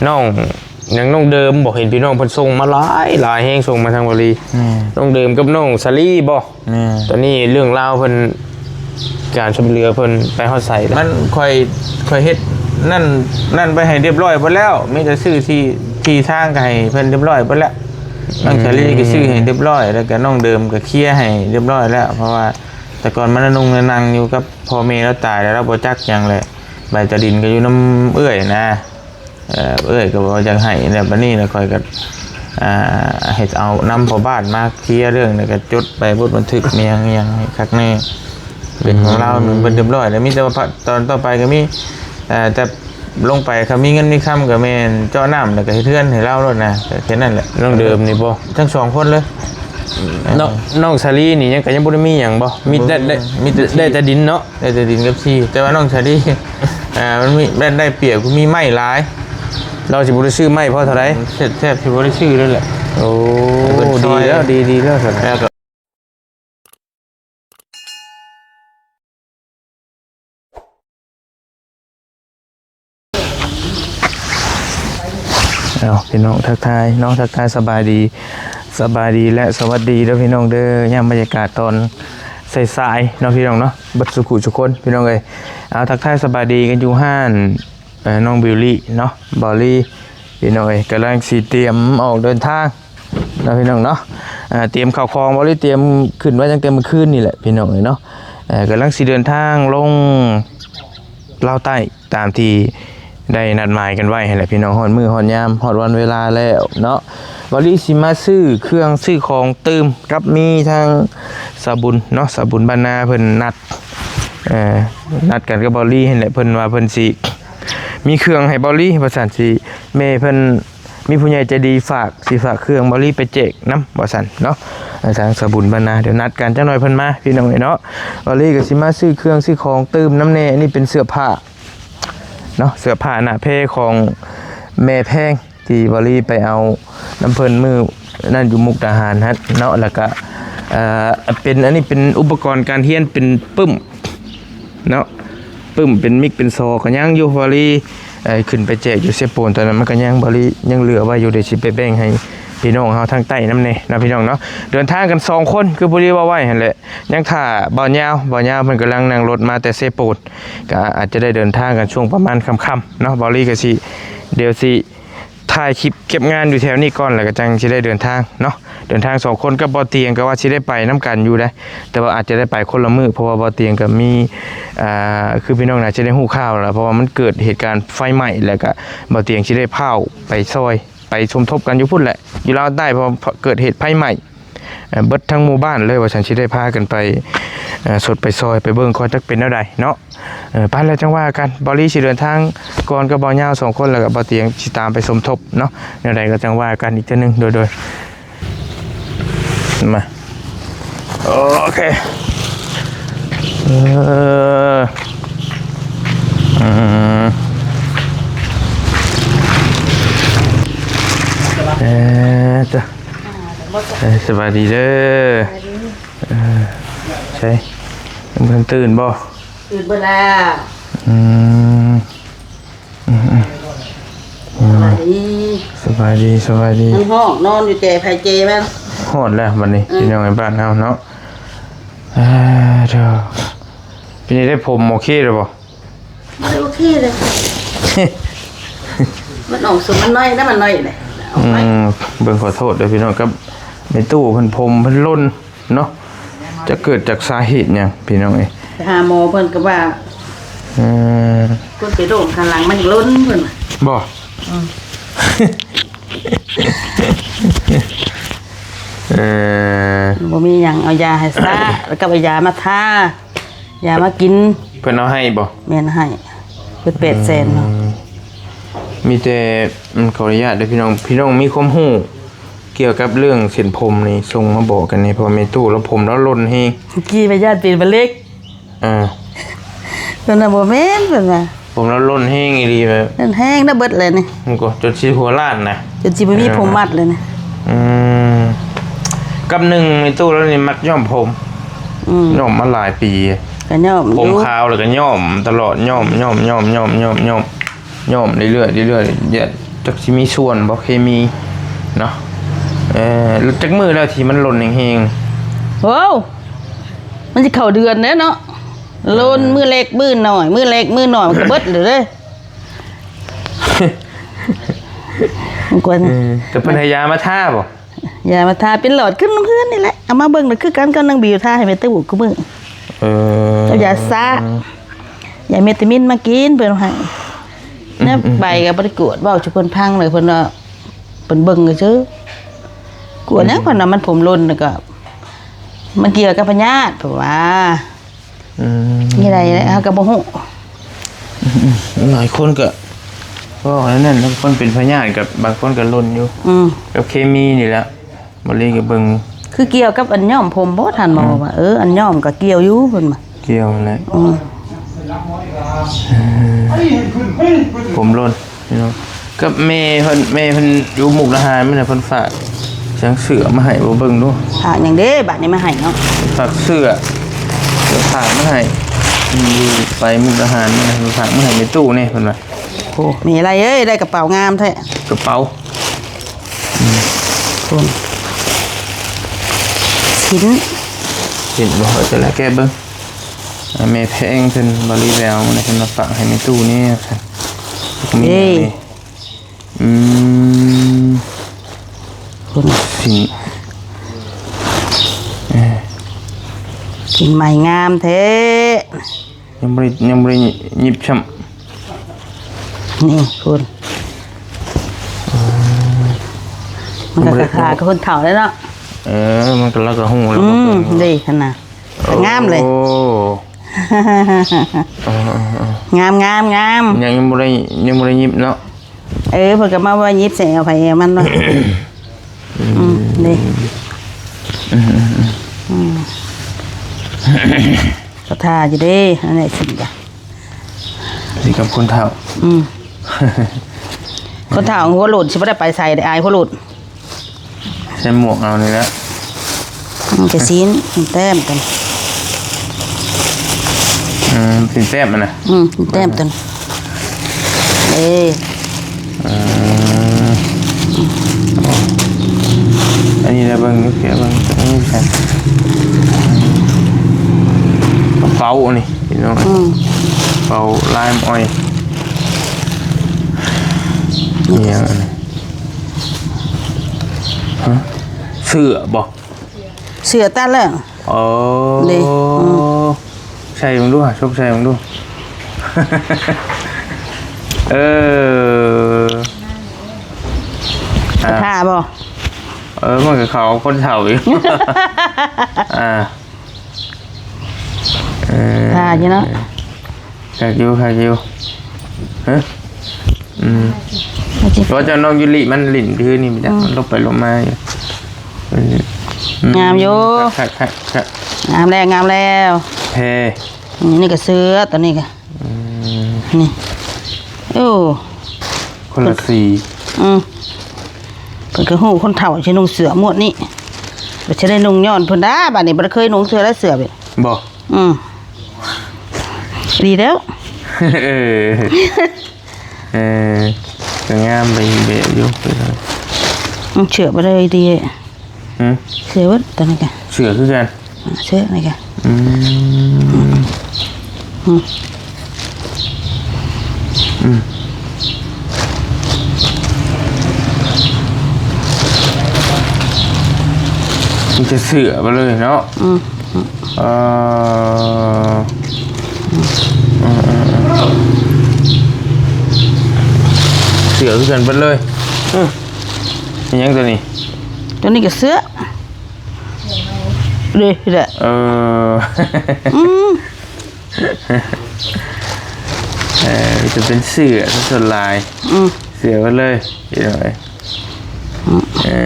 ນ້ອງຫຍັງ ນ້ອງເດີມບໍ່ ເຫັນພີ່ນ້ອງເພິ່ນສົ່ງມາຫຼາຍ ຫຼາຍແຮງ ສົ່ງມາທາງວາລີ. ແມ່ນ ນ້ອງເດີມກັບນ້ອງສາລີບໍ່? ແມ່ນ ຕອນນີ້ເລື່ອງລາວເພິ່ນ ການຊ່ວຍເຫຼືອເພິ່ນໄປຮອດໃສແລ້ວ? ມັນ ຂ້ອຍ ຂ້ອຍເຮັດນັ້ນ ນັ້ນໄປໃຫ້ຮຽບຮ້ອຍເບິດແລ້ວ ມີແຕ່ຊື້ທີ່ ທີ່ທາງກໍໃຫ້ເພິ່ນຮຽບຮ້ອຍເບິດແລ້ວ. ນ້ອງສາລີກໍຊື້ໃຫ້ຮຽບຮ້ອຍ ແລ້ວກໍນ້ອງເດີມກໍເຄຍໃຫ້ຮຽບຮ້ອຍແລ້ວ ເພາະວ່າແຕ່ກ່ອນມັນນະນຸ່ງນະນັ່ງຢູ່ກັບພໍ່ແມ່ລາວຕາຍແລ້ວ ລາວບໍ່ຈັກຫຍັງແຫຼະ ໃບຕາດິນກໍຢູ່ນຳເອື້ອຍນະ. ເອີ ເອື້ອຍກໍບໍ່ຢາກໃຫ້ແລ້ວ ບັດນີ້ລະຂ້ອຍກໍ ອ່າ ເຮັດເອົານຳພໍ່ບ້ານມາເຄຍເລື່ອງ ແລ້ວກໍຈົດໃບບົດບັນທຶກແມ່ນຫຍັງໃຫ້ຄັກແນ່ ເປັນຂອງລາວ ອືມ ເບິດຮຽບຮ້ອຍແລ້ວ. ມີແຕ່ວ່າຕອນຕໍ່ໄປກໍມີ ເອີ ແຕ່ລົງໄປ ຄັນມີເງິນມີຄຳກໍແມ່ນເຈາະນ້ຳ ແລ້ວກໍເຮັດເຮືອນໃຫ້ລາວໂລດນະ ກໍແຄ່ນັ້ນແຫຼະ. ນ້ອງເດີມນີ້ບໍ່? ທັງສອງຄົນເລີຍ. ນ້ອງ ນ້ອງສາລີນີ້ຍັງ ກໍຍັງບໍ່ໄດ້ມີຫຍັງບໍ່? ມີແຕ່ ມີແຕ່ ໄດ້ແຕ່ດິນເນາະ? ໄດ້ແຕ່ດິນກັບທີ່ ແຕ່ວ່ານ້ອງສາລີ ອ່າ ມັນມີ ໄດ້ ໄດ້ປຽບ ຄືມີໄມ້ຫຼາຍ ລາວຊິບໍ່ໄດ້ຊື້ໄມ້ພໍເທົ່າໃດ ແທບ ແທບຊິບໍ່ໄດ້ຊື້ເລີຍແຫຼະ. ໂອ້ ເພິ່ນຊ່ອຍ ດີແລ້ວ ດີ ດີແລ້ວຊັ້ນ ແລ້ວກໍ ເອົາ ພີ່ນ້ອງ ທັກທາຍເນາະ ທັກທາຍສະບາຍດີ ສະບາຍດີ ແລະ ສະຫວັດດີເດີພີ່ນ້ອງເດີ ຍາມບັນຍາກາດຕອນສາຍໆເນາະ ພີ່ນ້ອງເນາະ ເບິດສູ່ຜູ້ສູ່ຄົນ ພີ່ນ້ອງເອີຍ. ເອົາ ທັກທາຍສະບາຍດີກັນຢູ່ຮ້ານ ເອີ ນ້ອງບິວລີເນາະ ບາວລີ ພີ່ນ້ອງເອີຍ ກຳລັງຊິຕຽມອອກເດີນທາງເນາະ ພີ່ນ້ອງເນາະ. ອ່າ ຕຽມເຂົ້າຂອງ ບາວລີຕຽມຂຶ້ນໄວ້ຕັ້ງແຕ່ມື້ຄືນນີ້ແຫຼະ ພີ່ນ້ອງເອີຍເນາະ. ເອີ ກຳລັງຊິເດີນທາງລົງລາວໃຕ້ ຕາມທີ່ໄດ້ນັດໝາຍກັນໄວ້ຫັ້ນແຫຼະ ພີ່ນ້ອງ. ຮອດມື້ຮອດຍາມ ຮອດວັນເວລາແລ້ວເນາະ ບາວລີຊິມາຊື້ເຄື່ອງຊື້ຂອງຕື່ມ ກັບມີທາງສາວບຸນເນາະ ສາວບຸນບ້ານນາ ເພິ່ນນັດ ເອີ ນັດກັນກັບບາວລີຫັ້ນແຫຼະ ເພິ່ນວ່າເພິ່ນຊິ ມີເຄື່ອງໃຫ້ເບົາຫຼີວ່າຊັ້ນ ຊິ ແມ່ເພິ່ນມີຜູ້ໃຫຍ່ໃຈດີຝາກ ຊິຝາກເຄື່ອງເບົາຫຼີໄປແຈກນຳວ່າຊັ້ນເນາະ. ທາງສາວບຸນບ້ານນາ ດຽວນັດກັນຈັກໜ່ອຍເພິ່ນມາ ພີ່ນ້ອງເອີຍເນາະ. ເບົາຫຼີກໍຊິມາຊື້ເຄື່ອງຊື້ຂອງຕື່ມນຳແດ່. ອັນນີ້ເປັນເສື້ອຜ້າເນາະ ເສື້ອຜ້າໜ້າແພຂອງແມ່ແພງ ທີ່ເບົາຫຼີໄປເອົານຳເພິ່ນມື້ນັ້ນຢູ່ມຸກດາຫານຫັ້ນເນາະ. ແລ້ວກໍ ເອີ ເປັນ ອັນນີ້ເປັນອຸປະກອນການຮຽນ ເປັນປຶ້ມ ເນາະ ປຶ້ມເປັນມິກເປັນຊໍກໍຍັງຢູ່ ເບົາຫຼີ ເອີ ຂຶ້ນໄປແຈກຢູ່ເຊໂປນຕອນນັ້ນ ມັນກໍຍັງ ເບົາຫຼີຍັງເຫຼືອໄວ້ຢູ່ ດຽວຊິໄປແບ່ງໃຫ້ພີ່ນ້ອງເຮົາທາງໃຕ້ນຳແດ່ເນາະ ພີ່ນ້ອງເນາະ. ເດີນທາງກັນສອງຄົນ ຄືເບົາຫຼີເວົ້າໄວ້ຫັ້ນແຫຼະ ຍັງຖ້າບ່າວຍາວ ບ່າວຍາວເພິ່ນກຳລັງນັ່ງລົດມາແຕ່ເຊໂປນ ກໍອາດຈະໄດ້ເດີນທາງກັນຊ່ວງປະມານຄ່ຳໆເນາະ. ເບົາຫຼີກໍຊິ ດຽວຊິ ຖ່າຍຄລິບເກັບງານຢູ່ແຖວນີ້ກ່ອນ ແລ້ວກໍຈັ່ງຊິໄດ້ເດີນທາງເນາະ. ເດີນທາງສອງຄົນກັບບ່າວຕຽງ ກໍວ່າຊິໄດ້ໄປນຳກັນຢູ່ເດ້ ແຕ່ວ່າອາດຈະໄດ້ໄປຄົນລະມື້ ເພາະວ່າບ່າວຕຽງກໍມີ ອ່າ ຄືພີ່ນ້ອງໜ້າຈະໄດ້ຮູ້ຂ່າວແລ້ວ ເພາະວ່າມັນເກີດເຫດການໄຟໄໝ້ ແລ້ວກໍບ່າວຕຽງຊິໄດ້ພ້າວໄປຊ່ອຍ ໄປສົມທົບກັນຢູ່ພຸ້ນແຫຼະ ຢູ່ລາວໃຕ້ ເພາະວ່າເກີດເຫດໄຟໄໝ້ ເອີ ເບິດທັງໝູ່ບ້ານເລີຍວ່າຊັ້ນ ຊິໄດ້ພາກັນໄປ ເອີ ສົດໄປຊ່ອຍ ໄປເບິ່ງກ່ອນຈັກເປັນແນວໃດເນາະ. ເອີ ໄປແລ້ວຈັ່ງວ່າກັນ ເບົາຫຼີຊິເດີນທາງກ່ອນກັບບ່າວຍາວສອງຄົນ ແລ້ວກໍບ່າວຕຽງຊິຕາມໄປສົມທົບເນາະ. ແນວໃດກໍຈັ່ງວ່າກັນອີກເທື່ອໜຶ່ງ ໂດຍ ໂດຍ ມາ ໂອເຄ ເອີ ອືມ ເອີ ເອີ ສະບາຍດີເດີ. ເອີ ໃສ ຍັງບໍ່ທັນຕື່ນບໍ່? ຕື່ນເບິດແລ້ວ ອືມ ອືມ ອືມ ສະບາຍດີ ສະບາຍດີ ສະບາຍດີ. ມັນຮ້ອງນອນຢູ່ແຈໃຜແຈມັນ ຮອດແລ້ວບັດນີ້ ອືມ ພີ່ນ້ອງໃນບ້ານເຮົາເນາະ. ເອີ ເດີ ເປັນຈັ່ງໃດ ຜົມໂອເຄແລ້ວບໍ່? ບໍ່ໄດ້ໂອເຄເລີຍ ມັນອອກສົມ ມັນນ້ອຍນະ ມັນນ້ອຍເລີຍ ອອກ ອືມ ນ້ອຍ. ເບິ່ງ ຂໍໂທດເດີພີ່ນ້ອງ ກັບແມ່ຕູ້ເພິ່ນ ຜົມເພິ່ນຫຼົ່ນເນາະ ຈະເກີດຈາກສາເຫດຫຍັງພີ່ນ້ອງເອີຍ. ໄປຫາໝໍເພິ່ນກໍວ່າ ເອີ ເພິ່ນໄປໂດ່ງຂ້າງຫຼັງມັນຫຼົ່ນເພິ່ນວ່າ ບໍ່? ອືມ ເອີ ບໍ່ມີຫຍັງ ເອົາຢາໃຫ້ຊາ ແລ້ວກໍເອົາຢາມາທາ ຢາມາກິນ. ເພິ່ນເອົາໃຫ້ບໍ່? ແມ່ນໃຫ້ ເບິດແປດແສນເນາະ. ອືມ ມີແຕ່ ອືມ ຂໍອະນຸຍາດເດີພີ່ນ້ອງ ພີ່ນ້ອງມີຄວາມຮູ້ກ່ຽວກັບເລື່ອງເສັ້ນຜົມນີ້ ສົ່ງມາບອກກັນແດ່ ເພາະວ່າແມ່ຕູ້ລາວ ຜົມລາວຫຼົ່ນແຮງ. ກີ້ວ່າຢ້ານເປັນມະເລັງ ເອີ ເພິ່ນວ່າບໍ່ແມ່ນ ເພິ່ນວ່າ ຜົມລາວຫຼົ່ນແຮງອີ່ຫຼີ ແບບນັ້ນແຮງນະ ເບິດແລ້ວນີ້ ມັນກໍຈົນຊິຫົວລ້ານນະ ຈົນຊິບໍ່ມີຜົມມັດແລ້ວນີ້. ອືມ ກັບໜຶ່ງ ແມ່ຕູ້ລາວນີ້ມັກຍ້ອມຜົມ ອືມ ຍ້ອມມາຫຼາຍປີ ກໍຍ້ອມຢູ່ ຜົມຂາວແລ້ວກໍຍ້ອມຕະຫຼອດ ຍ້ອມ ຍ້ອມ ຍ້ອມ ຍ້ອມ ຍ້ອມ ຍ້ອມ ຍ້ອມເລື້ອຍໆ ເລື້ອຍໆ ຢ້ານ ຊິມີສ່ວນບໍ່ ເຄມີເນາະ? ເອີ ຈັກມື້ແລ້ວທີ່ມັນຫຼົ່ນແຮງໆ? ໂອ້ ມັນຊິເຂົ້າເດືອນແລ້ວເນາະ. ຫຼົ່ນ ເອີ ມື້ເລັກມື້ໜ້ອຍ ມື້ເລັກມື້ໜ້ອຍ ມັນກໍເບິດແລ້ວເດ້. ມັນກວນ ເອີ ແຕ່ເພິ່ນໃຫ້ຢາມາທາບໍ່? ຢາມາທາເປັນຫຼອດ ຄືນຳເຮືອນນີ້ແຫຼະ. ເອົາມາເບິ່ງ ຄືກັນກັບນາງບິວ ທາໃຫ້ແມ່ຕູ້ຄູ່ມື້. ເອີ ເອົາຢາຊາ ຢາເມຕາມິນມາກິນ ເພິ່ນໃຫ້. ອືມ ແນວ ອືມ ໄປກໍບໍ່ໄດ້ກວດ ເວົ້າສູ່ເພິ່ນຟັງເລີຍ. ເພິ່ນວ່າ ເພິ່ນເບິ່ງຊື່ ກວດຫຍັງ ອືມ ເພິ່ນວ່າມັນຜົມຫຼົ່ນ ແລ້ວກໍມັນກ່ຽວກັບພະຍາດ ເພິ່ນວ່າ. ອືມ ນີ້ໄດ້ ເຮົາກໍບໍ່ຮູ້. ອືມ ຫຼາຍຄົນກໍເວົ້າອັນນັ້ນ ຄົນເປັນພະຍາດກັບບາງຄົນກໍຫຼົ່ນຢູ່ ອືມ ກັບເຄມີນີ້ແຫຼະ. ບໍ່ລີກໍເບິ່ງ ຄືກ່ຽວກັບອັນຍ້ອມຜົມບໍ່? ທ່ານໝໍ ອືມ ວ່າ ເອີ ອັນຍ້ອມກໍກ່ຽວຢູ່ ເພິ່ນວ່າ. ກ່ຽວແຫຼະ ອືມ ເອີ ຜົມຫຼົ່ນ. ພີ່ນ້ອງ ກັບແມ່ເພິ່ນ ແມ່ເພິ່ນຢູ່ມຸກດາຫານ ມື້ນັ້ນເພິ່ນຝາກຫຍັງ ເສື້ອມາໃຫ້ ບໍ່ເບິ່ງດູ. ຝາກຫຍັງເດ້ບາດນີ້ມາໃຫ້ເນາະ? ຝາກເສື້ອ ເສື້ອຝາກມາໃຫ້ ຢູ່ໄປມຸກດາຫານ ເພິ່ນຝາກມາໃຫ້ແມ່ຕູ້ແດ່ ເພິ່ນວ່າ. ໂອ້ ແມ່ໄລເອີຍ ໄດ້ກະເປົາງາມແທ້ ກະເປົາ. ອືມ ໂອ້ ຊິ້ນ ຊິ້ນບໍ່? ເອົາ ຈະລະແກະເບິ່ງ. ອ່າ ແມ່ແພງເພິ່ນ ບໍລິແວວ ມື້ນັ້ນເພິ່ນມາຝາກໃຫ້ແມ່ຕູ້ແດ່ ມີຫຍັງນີ້? ອືມ ພຸ້ນ ຊິ້ນ ເອີ ຊິ້ນໃໝ່ງາມແທ້. ຍັງບໍ່ໄດ້ ຍັງບໍ່ໄດ້ຫຍິບຊ້ຳ ນີ້ພຸ້ນ. ອືມ ມັນກໍ ຍັງບໍ່ໄດ້ ຄ້າຍໆກັບຄົນເຖົ້າແລ້ວເນາະ. ເອີ ມັນກໍ ລາວກໍຮູ້ແລ້ວ. ອືມ ເບິ່ງ ເດ້ ຂະໜາດ ໂອ້ ງາມເລີຍ. ເອີ ເອີ ເອີ ງາມ ງາມ ງາມ. ຍັງ ຍັງບໍ່ໄດ້ ຍັງບໍ່ໄດ້ຫຍິບເນາະ. ເອີ ເພິ່ນກໍມາວ່າຫຍິບໃສ່ແອວໃຜແອວມັນເນາະ. ອືມ ອືມ ນີ້ ອືມ ອືມ ອືມ ອືມ ກໍທ່າຢູ່ເດ້ ອັນນີ້ຊິນກະ ຊິນກັບຄົນເຖົ້າ. ອືມ ຄົນເຖົ້າຫົວໂຫຼນ ຊິບໍ່ໄດ້ໄປໃສເດ້ ອາຍຫົວໂຫຼນ. ໃສ່ໝວກເອົານີ້ແຫຼະ. ມັນກະຊິນ ມັນແຕ້ມກັນ. ອືມ ຊິນແຕ້ມຫັ້ນນະ. ອືມ ຊິນແຕ້ມກັນ. ເອີ ອືມ ອັນນີ້ລະເບິ່ງຢູ່ ເບິ່ງ ອັນນີ້ໃສ່ກະເປົາອັນນີ້ ພີ່ນ້ອງ. ອືມ ກະເປົາລາຍອ້ອຍ. ອີຫຍັງອັນນີ້? ຮະ? ເສື້ອບໍ່? ເສື້ອຕັດແລ້ວ. ໂອ້ ເດ້ ອືມ ໃສ່ເບິ່ງດູ ຊົກໃສ່ເບິ່ງດູ. ເອີ ອ່າ ຖ້າບໍ່? ເອີ ມັນກໍເຂົ້າຄົນເຖົ້າຢູ່. ອ່າ ເອີ ຖ້າຢູ່ເນາະ. ຄັກຢູ່ ຄັກຢູ່. ຮະ? ອືມ ວ່າເຈົ້ານ້ອງຢູລິມັນຫຼິ້ນຄືນີ້ ມັນ ອືມ ມັນລົບໄປລົບມາຢູ່. ເອີ ອືມ ງາມຢູ່ ຄັກໆໆ ງາມແລ້ວ ງາມແລ້ວ. ແພ ນີ້ ນີ້ກໍເສື້ອ ຕົວນີ້ກໍ ອືມ ນີ້ ໂອ້ ຄົນລະສີ ອືມ ເພິ່ນກໍຮູ້ຄົນເຖົ້າຊິນຸ່ງເສື້ອໝວດນີ້ ກໍຊິໄດ້ນຸ່ງຍ້ອນເພິ່ນດາ. ບາດນີ້ບໍ່ໄດ້ເຄີຍນຸ່ງເທື່ອລະເສື້ອເບ ບໍ່? ອືມ ດີແລ້ວ. ເອີ ເອີ ກໍງາມໄປອີກແບບຢູ່. ອືມ ເສື້ອບໍ່ໄດ້ດີ. ຫື ເສື້ອເບິດ ຕົວນີ້ກະ ເສື້ອຄືກັນ. ເສື້ອນີ້ກະ ອືມ ອືມ ອືມ ມີແຕ່ເສື້ອໄປເລີຍເນາະ. ອືມ ເອີ ເອີ ເອີ ເສື້ອຄືກັນເບິດເລີຍ. ອືມ ອີຫຍັງຕົວນີ້? ຕົວນີ້ກໍເສື້ອ ເດ້ ເດ້ ເອີ ອືມ ເອີ ຈະເປັນເສື້ອສ່ວນຫຼາຍ. ອືມ ເສື້ອເບິດເລີຍ ພີ່ນ້ອງເອີຍ. ອືມ ເອີ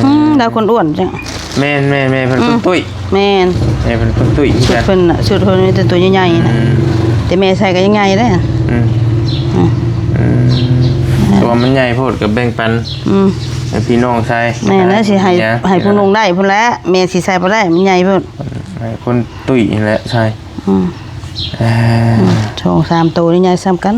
ອືມ ລາວຄົນອ້ວນຈັ່ງ. ແມ່ນໆໆ ເພິ່ນ ອືມ ຄົນຕຸ້ຍ. ແມ່ນ ແມ່ເພິ່ນຄົນຕຸ້ຍຄືກັນ. ຊຸດເພິ່ນນະ ຊຸດເພິ່ນມີແຕ່ຕົວໃຫຍ່ໆນະ. ອືມ ແຕ່ແມ່ໃສ່ກໍຍັງໃຫຍ່ເດ້. ອືມ ອືມ ອືມ ແຕ່ວ່າມັນໃຫຍ່ໂພດກໍແບ່ງປັນ ອືມ ໃຫ້ພີ່ນ້ອງໃສ່. ແມ່ນແລ້ວ ຊິໃຫ້ ໃຫ້ຜູ້ນຸ່ງໄດ້ພຸ້ນແຫຼະ ແມ່ຊິໃສ່ບໍ່ໄດ້ ມັນໃຫຍ່ໂພດ. ໃຫ້ຄົນຕຸ້ຍນີ້ແຫຼະໃສ່. ອືມ ເອີ ອືມ ສອງສາມໂຕນີ້ໃຫຍ່ສ່ຳກັນ.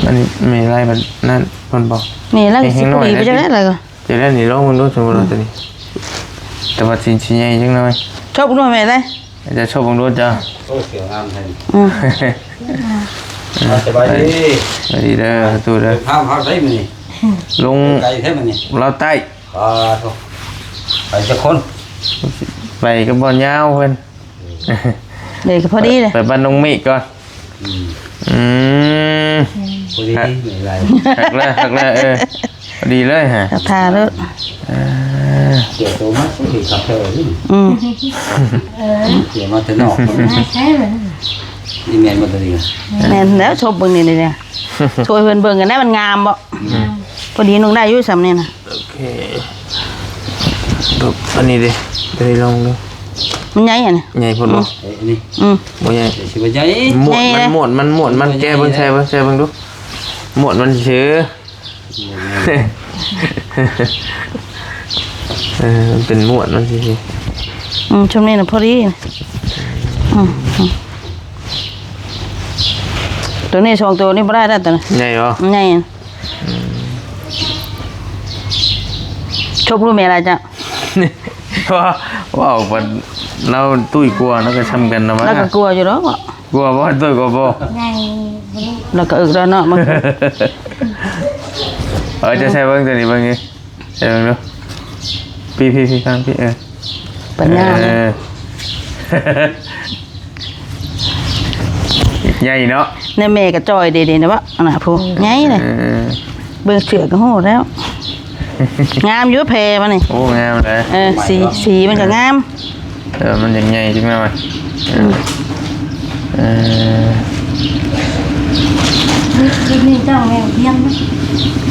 ອັນນີ້ແມ່ໄລ່ມັນນັ້ນເພິ່ນບອກ ແມ່ໄລ່ ແຮງ ຊິ ພໍດີ ໜ້ອຍ ໄປ ນະ ຈັ່ງໃດ ລະກໍ ຈັ່ງໃດນີ້ ລອງເບິ່ງດູ ສົມມຸດວ່າ ອືມ ຕົວນີ້ ແຕ່ວ່າຊິ ຊິໃຫຍ່ຈັກໜ້ອຍ ໂຊບດູແມ່ໄດ້ ຈະໂຊບເບິ່ງດູເຈົ້າ ໂອ້ ສຽວງາມແທ້ ອືມ ອ່າ ສະບາຍດີ ສະບາຍດີເດີຕູ້ເດີ ເດີນທາງພາກໃດມື້ນີ້ ລົງ ໄກແທ້ມື້ນີ້ ລາວໃຕ້ ອ່າ ໂທ້ ໄປຈັກຄົນ ໄປກັບບ່າວຍາວເພິ່ນ ເອີ ເດີ ກໍພໍດີເລີຍ ໄປບ້ານນ້ອງເມກກ່ອນ ອືມ ອືມ ພໍດີ ຄັກ ມີຫຼາຍ ຄັກແລ້ວ ຄັກແລ້ວ ເອີ ພໍດີເລີຍຫະ ຄັກທ່າເລີຍ ເອີ ສຽໂຕມາຊິຄັກແທ້ນີ້ ອືມ ເອີ ສຽມາແຕ່ນອກ ມາໃຊ້ເບິ່ງ ນີ້ແມ່ນບໍ່ຕົວນີ້ ແມ່ນແລ້ວ ໂຊບເບິ່ງນີ້ ນີ້ ໂຊບໃຫ້ເພິ່ນເບິ່ງກັນໄດ້ ມັນງາມບໍ່? ອືມ ພໍດີນຸ່ງໄດ້ຢູ່ສ່ຳນີ້ນະ ໂອເຄ ແບບອັນນີ້ເດ້ ໄດ້ລອງເບິ່ງ ມັນໃຫຍ່ອັນນີ້ ໃຫຍ່ໂພດບໍ່? ອືມ ເອີ ອັນນີ້ ອືມ ບໍ່ໃຫຍ່ ຊິບໍ່ໃຫຍ່ ມ້ວນ ໃຫຍ່ ມັນມ້ວນ ມັນມ້ວນ ມັນ ໃຫຍ່ ແກະເບິ່ງ ໃສ່ເບິ່ງ ໃສ່ເບິ່ງດູ ມ້ວນມັນຊື່ ບໍ່ໃຫຍ່ ເອີ ມັນເປັນມ້ວນມັນຊື່ ອືມ ຊ່ວງນີ້ນະພໍດີ ອືມ ອືມ ຕົວນີ້ ສອງຕົວນີ້ບໍ່ໄດ້ແລ້ວ ຕົວນີ້ ໃຫຍ່ບໍ່? ໃຫຍ່ ອືມ ໂຊບລູກແມ່ລະເຈົ້າ ເວົ້າ ເວົ້າປານລາວຕຸ້ຍກວ່າ ລາວກໍຊ່ຳກັນນະວ່າ ລາວກໍກົວຢູ່ດອກ ກົວບໍ່? ຕຸ້ຍກົວບໍ່? ໃຫຍ່ ລາວກໍອຶກແລ້ວເນາະ ມັນ ເອີ ຈະໃສ່ເບິ່ງຕົວນີ້ເບິ່ງນີ້ ໃສ່ເບິ່ງດູ ພີ້ໆໆ ທາງພີ້ ເອີ ປັນຍາ ເອີ ໃຫຍ່ເນາະ ແນວແມ່ກໍຈ່ອຍເດໆ ນະວະ ອັນນະ ຜູ້ໃຫຍ່ເດ້ ເອີ ເບິ່ງເສື້ອກໍຮູ້ແລ້ວ ງາມຢູ່ແພມັນນີ້ ໂອ້ ງາມເດ້ ເອີ ສີ ສີມັນກໍງາມ ເອີ ມັນຍັງໃຫຍ່ຈັກໜ້ອຍ ເອີ ອືມ ເອີ ນີ້ ນີ້ເຈົ້າແມວທຽມນະ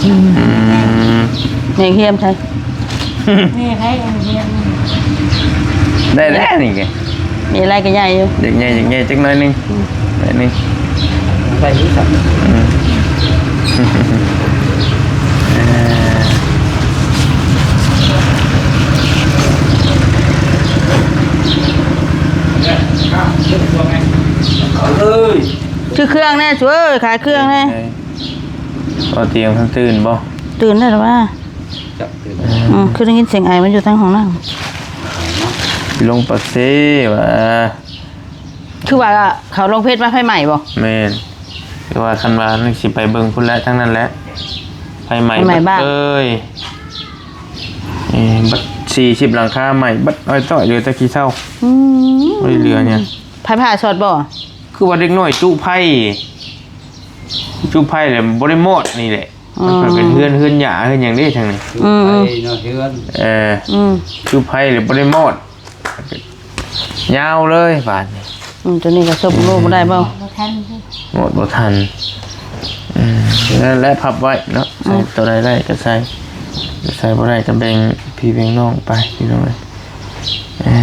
ອືມ ອືມ ແມວທຽມໃສ? ແມ່ໃຜອັນເຮັດນີ້ ໄດ້ແລ້ວນີ້ກະ ມີລາຍກະໃຫຍ່ຢູ່ ຢາກໃຫຍ່ ຢາກໃຫຍ່ຈັກໜ້ອຍໜຶ່ງ ອືມ ໜ້ອຍໜຶ່ງ ໄດ້ຢູ່ຊັ້ນ ອືມ ເອີ ເອົາເລີຍ ຊື້ເຄື່ອງແດ່ ຊ່ວຍຂາຍເຄື່ອງແດ່ ເອີ ບໍ່ຕຽງທັນຕື່ນບໍ່? ຕື່ນແລ້ວລະວ່າ ຈັກຕື່ນ ອືມ ຄືໄດ້ຍິນສຽງໄອມັນຢູ່ທາງຫ້ອງນ້ຳ ລົງປາກເຊວ່າ ຄືວ່າເຂົາລົງເຟສວ່າໄຟໄໝ້ບໍ່? ແມ່ນ ຄືວ່າຄັນວ່ານີ້ຊິໄປເບິ່ງພຸ້ນແຫຼະ ທາງນັ້ນແຫຼະ ໄຟໄໝ້ ໄຟໄໝ້ບ້ານ ເອີຍ ເອີ ບັດສີ່ສິບຫຼັງຄາໄໝ້ ບັດອ້ອຍຕ້ອຍ ເຫຼືອແຕ່ຂີ້ເຖົ້າ ອືມ ບໍ່ໄດ້ເຫຼືອຫຍັງ ໄຟຟ້າຊັອດບໍ່? ຄືວ່າເດັກນ້ອຍຈຸໄຟ ຈຸໄຟແລ້ວບໍ່ໄດ້ມອດນີ້ແຫຼະ ອືມ ມັນເປັນເຮືອນ ເຮືອນຫຍ້າເຮືອນຫຍັງເດ້ທາງນີ້ ອືມ ໄຟເນາະເຮືອນ ເອີ ອືມ ຈຸໄຟແລ້ວບໍ່ໄດ້ມອດ ຍາວເລີຍບາດນີ້ ອືມ ຕົວນີ້ກໍສົບລູກບໍ່ໄດ້ບໍ່? ບໍ່ທັນ ມອດບໍ່ທັນ ອືມ ນັ້ນແຫຼະພັບໄວ້ເນາະ ໃສ່ ອືມ ຕົວໃດໄດ້ກໍໃສ່ ໃສ່ບໍ່ໄດ້ກໍແບ່ງພີ່ແບ່ງນ້ອງໄປ ພີ່ນ້ອງເອີຍ. ເອີ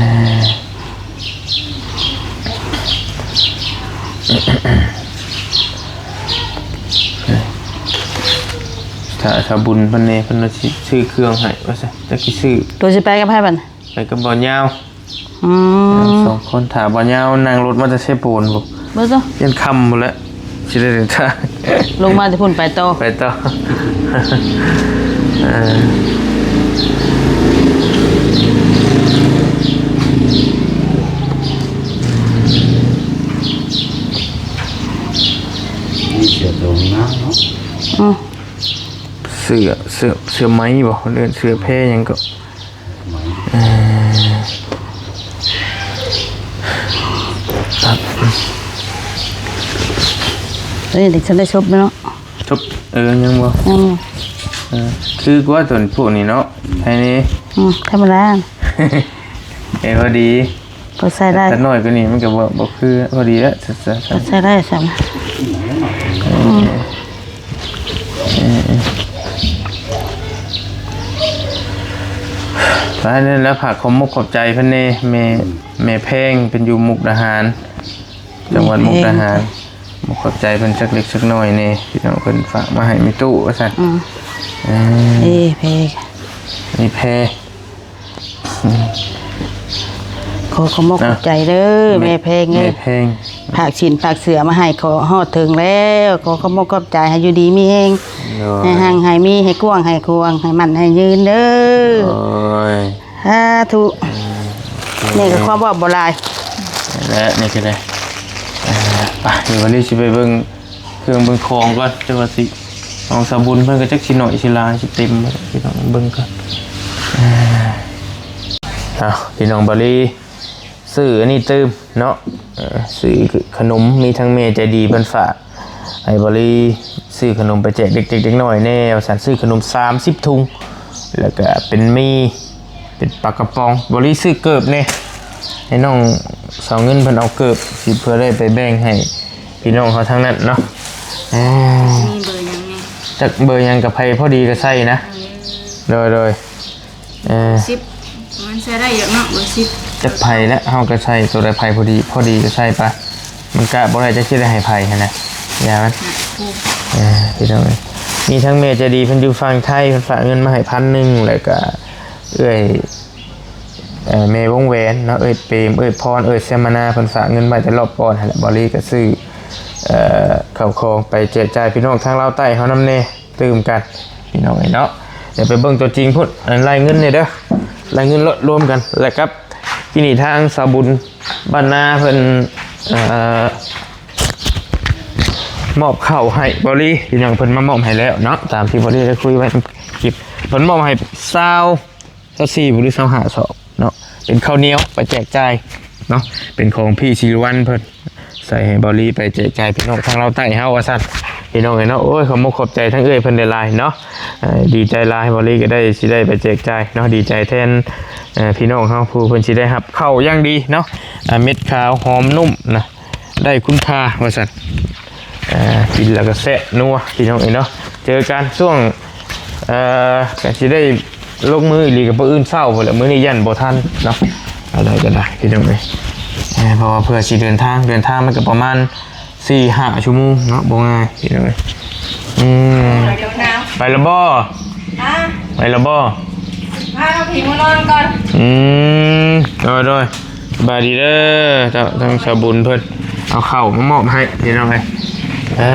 ຖ້າ ຖ້າບຸນເພິ່ນແດ່ ເພິ່ນວ່າຊິຊື້ເຄື່ອງໃຫ້ວ່າຊັ້ນ ຈັກຊິຊື້ ໂຕຊິໄປກັບໃຜບັດ? ໄປກັບບ່າວຍາວ ອືມ ສອງຄົນ ຖ້າບ່າວຍາວນັ່ງລົດມາແຕ່ເຊໂປນພຸ້ນ ບໍ່ ຢ້ານຄ່ຳພຸ້ນແຫຼະ. ຊິໄດ້ເດີນທາງ ລົງມາແຕ່ພຸ້ນໄປຕໍ່ ໄປຕໍ່ ເອີ ມີເສື້ອໂຕງາມເນາະ ອືມ ເສື້ອ ເສື້ອ ເສື້ອໄໝບໍ່ ເອີ້ນເສື້ອແພຫຍັງກໍ ເອີ ຕົວນີ້ເດັກທັນໄດ້ຊົບເນາະ ຊົບ ເອີ ຍັງບໍ່ ຍັງ ເອີ ຄືກວ່າຕົວພວກນີ້ເນາະ ໃຫ້ນີ້ ອືມ ທຳມະດາ ເອີ ພໍດີ ພໍໃຊ້ໄດ້ ແຕ່ນ້ອຍກວ່ານີ້ມັນກໍບໍ່ ບໍ່ຄື ພໍດີແລ້ວ ໃຊ້ໄດ້ຊ້ຳ ເອີ ອືມ ເອີ ເອີ ໄປນັ້ນແຫຼະ ຝາກຂອບມຸກຂອບໃຈເພິ່ນແດ່ ແມ່ ແມ່ແພງ ເພິ່ນຢູ່ມຸກດາຫານ ຈັງຫວັດມຸກດາຫານ ແມ່ແພງ ຂອບໃຈເພິ່ນຈັກເລັກຈັກນ້ອຍແດ່ ພີ່ນ້ອງເພິ່ນຝາກມາໃຫ້ແມ່ຕູ້ວ່າຊັ້ນ ອືມ ເອີ ເອີ ແພງ ນີ້ແພງ ຂໍຂອບມຸກຂອບໃຈເດີ ແມ່ແພງເອີຍ ແມ່ແພງ. ຝາກສິນຝາກເສືອມາໃຫ້ ຂໍຮອດເຖິງແລ້ວ. ຂໍຂອບອົກຂອບໃຈ ໃຫ້ຢູ່ດີມີແຮງ ໂດຍ ໃຫ້ຮັ່ງໃຫ້ມີ ໃຫ້ກວ້າງໃຫ້ຂວາງ ໃຫ້ໝັ້ນໃຫ້ຍືນເດີ. ໂດຍ ສາທຸ. ອືມ ນີ້ກໍຂໍບອກບໍ່ຫຼາຍ ແລະນີ້ກໍໄດ້ ເອີ ໄປ ດຽວວັນນີ້ຊິໄປເບິ່ງເຄື່ອງເບິ່ງຂອງກ່ອນ ແຕ່ວ່າຊິ ຂອງສາວບຸນເພິ່ນກໍຈັກຊິໜ້ອຍຊິຫຼາຍ ຊິເຕັມ ພີ່ນ້ອງເບິ່ງກ່ອນ. ເອີ ເອົາ ພີ່ນ້ອງ ບາລີ ຊື້ອັນນີ້ຕື່ມເນາະ ເອີ ຊື້ຂະໜົມ ມີທັງແມ່ໃຈດີເພິ່ນຝາກໃຫ້ບາລີ ຊື້ຂະໜົມໄປແຈກເດັກໆ ເດັກນ້ອຍແດ່ວ່າຊັ້ນ ຊື້ຂະໜົມສາມສິບຖົງ ແລ້ວກະເປັນໝີ່ ເປັນປາກະປ໋ອງ. ບາລີຊື້ເກີບແດ່ ໃຫ້ນ້ອງສາວເງິນເພິ່ນເອົາເກີບ ຊິເພື່ອໄດ້ໄປແບ່ງໃຫ້ພີ່ນ້ອງເຮົາທາງນັ້ນເນາະ. ເອີ ມີເບີຫຍັງແດ່? ຈັກເບີຫຍັງ ກັບໃຜພໍດີກໍໃສ່ນະ. ເອີ ໂດຍໆ. ເອີ ສິບ ມັນໃສ່ໄດ້ຢູ່ເນາະ ເບີສິບ. ຈັກໃຜແຫຼະ ເຮົາກໍໃສ່ໂຕໃດໃຜພໍດີ ພໍດີກໍໃສ່ໄປ ມັນກະບໍ່ໄດ້ຈັກຊິໄດ້ໃຫ້ໃຜຫັ້ນນະ ຢ່າມັນ. ເອີ ພີ່ນ້ອງເອີຍ ມີທັງແມ່ໃຈດີເພິ່ນຢູ່ຝັ່ງໄທ ເພິ່ນຝາກເງິນມາໃຫ້ພັນໜຶ່ງ ແລ້ວກະເອື້ອຍ ເອີ ແມ່ວົງແຫວນເນາະ ເອື້ອຍເປມ ເອື້ອຍພອນ ເອື້ອຍແຊມມະນາ ເພິ່ນຝາກເງິນໄວ້ແຕ່ລອບກ່ອນຫັ້ນແຫຼະ. ບາລີກໍຊື້ ເອີ ເຂົ້າຂອງໄປແຈກຈ່າຍພີ່ນ້ອງທາງລາວໃຕ້ເຮົານຳແດ່ ຕື່ມກັນພີ່ນ້ອງເອີຍເນາະ. ດຽວໄປເບິ່ງຕົວຈິງພຸ້ນ ອັນລາຍເງິນນີ້ເດີ ລາຍເງິນລວມກັນ ແລ້ວກັບທີ່ນີ້ທາງສາວບຸນບ້ານນາເພິ່ນ ເອີ ມອບເຂົ້າໃຫ້ບາລີ ພີ່ນ້ອງ ເພິ່ນມາມອບໃຫ້ແລ້ວເນາະ ຕາມທີ່ບາລີໄດ້ຄຸຍໄວ້ໃນຄລິບ ເພິ່ນມອບໃຫ້ຊາວ ຊາວສີ່ ຫຼື ຊາວຫ້າສອບເນາະ ເປັນເຂົ້າໜຽວໄປແຈກຈ່າຍເນາະ ເປັນຂອງພີ່ສີວັນເພິ່ນ ໃສ່ໃຫ້ເບົາລີໄປແຈກຈ່າຍພີ່ນ້ອງທາງລາວໃຕ້ເຮົາວ່າຊັ້ນ ພີ່ນ້ອງເອີຍເນາະ. ໂອ້ຍ ຂອບອົກຂອບໃຈທາງເອື້ອຍເພິ່ນຫຼາຍໆເນາະ ເອີ ດີໃຈຫຼາຍ ເບົາລີກໍໄດ້ ຊິໄດ້ໄປແຈກຈ່າຍເນາະ ດີໃຈແທນ ເອີ ພີ່ນ້ອງເຮົາ ຜູ້ເພິ່ນຊິໄດ້ຮັບເຂົ້າຢ່າງດີເນາະ ເມັດຂາວຫອມນຸ້ມນະ ໄດ້ຄຸນຄ່າວ່າຊັ້ນ ເອີ ກິນແລ້ວກໍແຊບນົວພີ່ນ້ອງເອີຍເນາະ. ເຈີກັນຊ່ວງ ເອີ ກໍຊິໄດ້ລົງມືອີ່ຫຼີກໍມື້ອື່ນເຊົ້າພຸ້ນແຫຼະ ມື້ນີ້ຢ້ານບໍ່ທັນເນາະ ເອົາໄດ້ກໍໄດ້ພີ່ນ້ອງເອີຍ ເອີ ເພາະວ່າເພື່ອຊິເດີນທາງ ເດີນທາງມັນກໍປະມານສີ່ຫ້າຊົ່ວໂມງເນາະ ບໍ່ງ່າຍພີ່ນ້ອງເອີຍ. ອືມ ໄປແລ້ວບໍ່? ຮະ? ໄປແລ້ວບໍ່? ພານ້ອງຜີມານອນກ່ອນ. ອືມ ໂດຍໆ ສະບາຍດີເດີ ທາງສາວບຸນເພິ່ນເອົາເຂົ້າມາມອບໃຫ້ພີ່ນ້ອງເອີຍ. ເອີ